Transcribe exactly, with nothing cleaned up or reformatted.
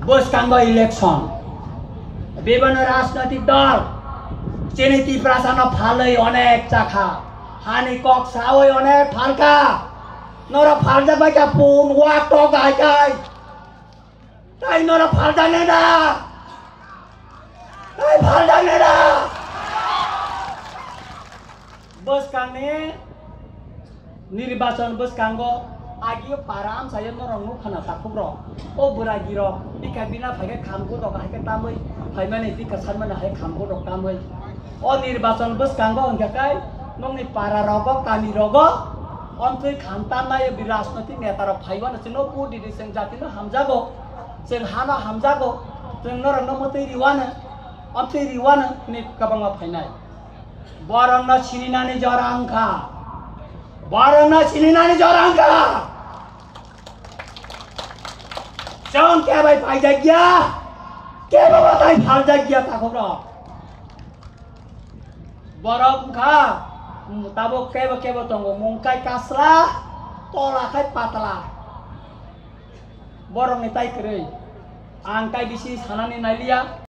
Bwskango election. Bibhinno rajnoitik dol chini Tiprasano phalwi onek chakha. Hani kok sawi onek phalka. Nora phaljak bai kha pun wak tok gai kai. Tai nora phalda neda. Tai phalda neda. Bwskangni nirbachon bwskango agio para amchaio norok nukha na takhukrok. O bwragi rok bikha bina phaikhe kham godok haikhe tamwi phaimani bikha sanmani hai kham godok tamwi. O nirbachon bwskango hwnkhe kai nokni para rogo kami rogo omtwi kham tamnai bi rajnoitik neta rok phaiwano chwngno vote didi chwng jatino hamjago chwng hano hamjago chwng norokno mwtwi riwano omtwi riwano ni kwbangma phainai. Borokno sininani jora wngkha. Borokno sininani jora wngkha. Chwng kebai phaijak ya, kebo batai phaljak ya takhukrok. Borok wngkha, tabuk kebo kebo tongo, mung kai kasla, tola khai patla. Borokni tai kwrwi. Ang tai bisi sanani nailiya.